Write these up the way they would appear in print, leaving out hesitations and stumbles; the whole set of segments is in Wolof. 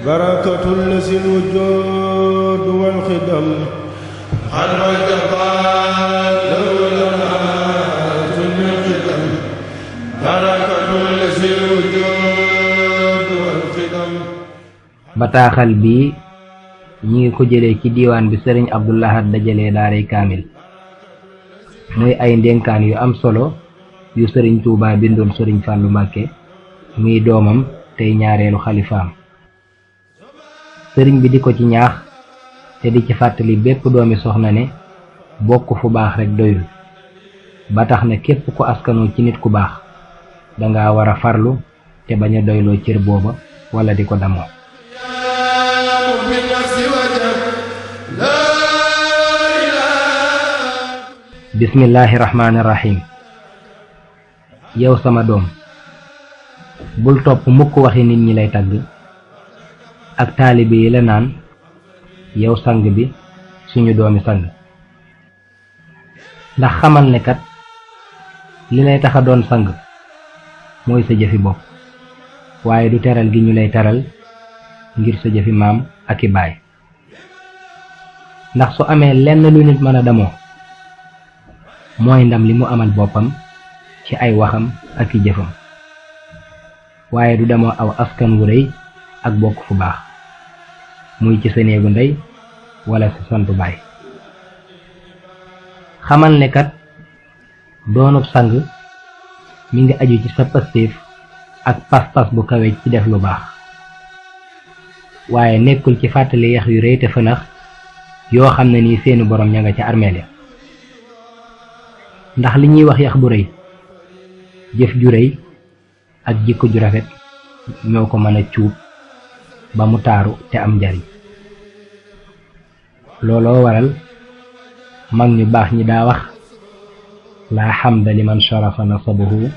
بركة الذي الوجود والخدم خلق الجبال لولا من الخدم بركة الذي الوجود والخدم. bataaxal bi ñi ngi ko jëlee ci diiwaan bi sëriñ Abdou Lahad dajalee daaray kaamil muy ay ndénkaan yu am solo yu sëriñ Touba bindoon sëriñ Fàllu Mbàkke muy doomam tey ñaareelu xalifaam. sëriñ bi di ko ci ñaax te di ci fàttali bépp doomi soxna ne bokk fu baax rekk doyul, ba tax na képp ku askanoo ci nit ku baax danga war a farlu te bañ a doyloo cër booba walla di ko damoo. bismillaahi rahmaani rahiim. yow sama doom, bul topp mukk waxi nit ñi lay tagg ak taalibe yi la naan yow sang bi suñu doomi sang, ndax xamal ne kat li lay taxa doon sang mooy sa jëfi bopp, waaye du teral gi ñu lay teral ngir sa jëfi maam ak i baay. ndax su amee lenn lu nit mën a damoo mooy ndam li mu amal boppam ci ay waxam ak i jëfam, waaye du demoo aw askan wu rëy ak bokk fu baax, muy ci sa néegu ndey wala sa santu baay. xamal ne kat doonub sang mi ngi aju ci sa pastéef ak pas-pas bu kawe ci def lu baax, waaye nekkul ci fàttali yax yu rëy te fënax yoo xam ne nii seeni borom ña nga ca armeel ya. ndax li ñuy wax yax bu rëy, jëf ju rëy ak jikko ju rafet ñoo ko mën a cuub ba mu taaru te am njariñ. looloo waral mag ñu baax ñi daa wax laa xamda liman sharafa nasabuhu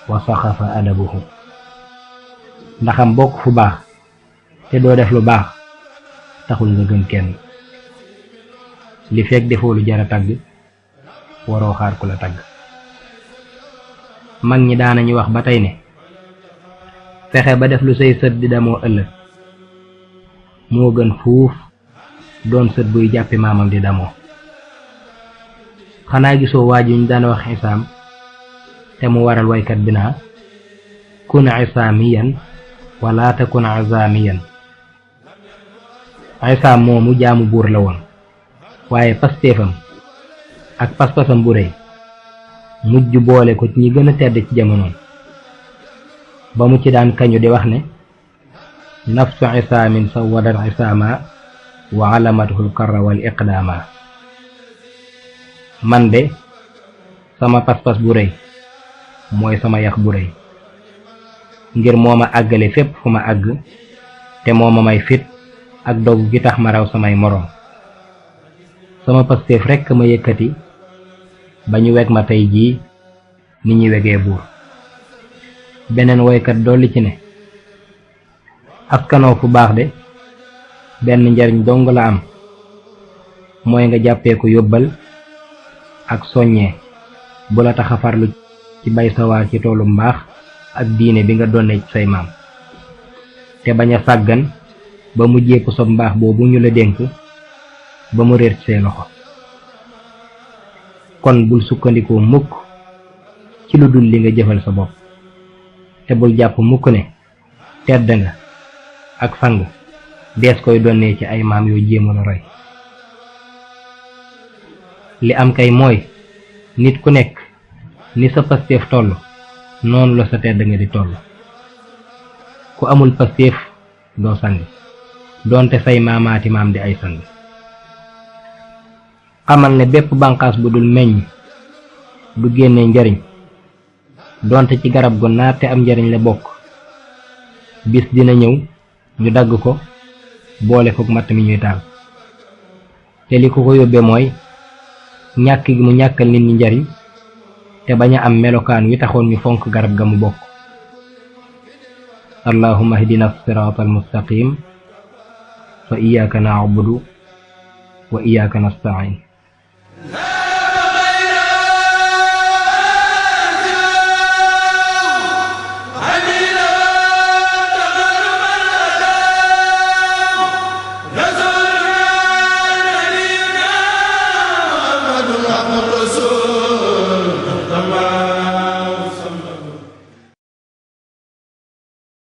wa saxafa adabuhu. ndaxam bokk fu baax te doo def lu baax taxul nga gën kenn. li fekk defoo lu jara tagg waroo xaar ku la tagg. mag ñi daanañu wax ba tey ne fexe ba def lu say sët di damoo ëllëg moo gën fuuf doon sët buy jàppi maamam di damoo. xanaa gisoo waa ji ñu daan wax isaam te mu waral waykat bi naa kun isaamiyan wala takun azaamiyan. isaam moomu jaamu buur la woon, waaye pastéefam ak pas-pasam bu rëy mujj boole ko ci ñi gën a tedd ci jamonoom, ba mu ci daan kañu di wax ne nafsu isaamin sawadat isaama wa alamatuhul karra wal iqdaama. man de sama pas-pas bu rëy mooy sama yax bu rëy, ngir moo ma àggale fépp fu ma àgg te moo ma may fit ak dogu gi tax ma raw samay moroom. sama pastéef rekk ma yëkkati ba ñu weg ma tey jii ni ñuy wegee buur. beneen woykat dolli ci ne askanoo fu baax de benn njariñ dong la am, mooy nga jàppee ko yóbbal ak soññee bu la tax a farlu ci bay sawaar ci toolu mbaax ak diine bi nga donne ci say maam, te bañ a sàggan ba mu jépp sob mbaax boobu ñu la dénk ba mu réer ci say loxo. kon bul sukkandikoo mukk ci lu dul li nga jëfal sa bopp, te bul jàpp mukk ne tedd nga ak sang dees koy donnee ci ay maam yoo jéemoon a roy. li am kay mooy nit ku nekk ni sa pastéef toll noonu la sa tedd nga di toll. ku amul pastéef doo sang, doonte say maamaati maam di ay sang. xamal ne bépp bànqaas bu dul meññ du génne njariñ, doonte ci garab gu naat te am njariñ la bokk. bis dina ñëw ñu dagg ko boole kook matt mi ñuy taal, te li ko yóbbee mooy ñàkk gi mu ñàkkal nit ñi njariñ te bañ a am melokaan wi taxoon ñu fonk garab ga mu bokk. allahumma ihdina siraatal mustaqim fa iyyaka na'budu wa iyyaka nasta'in.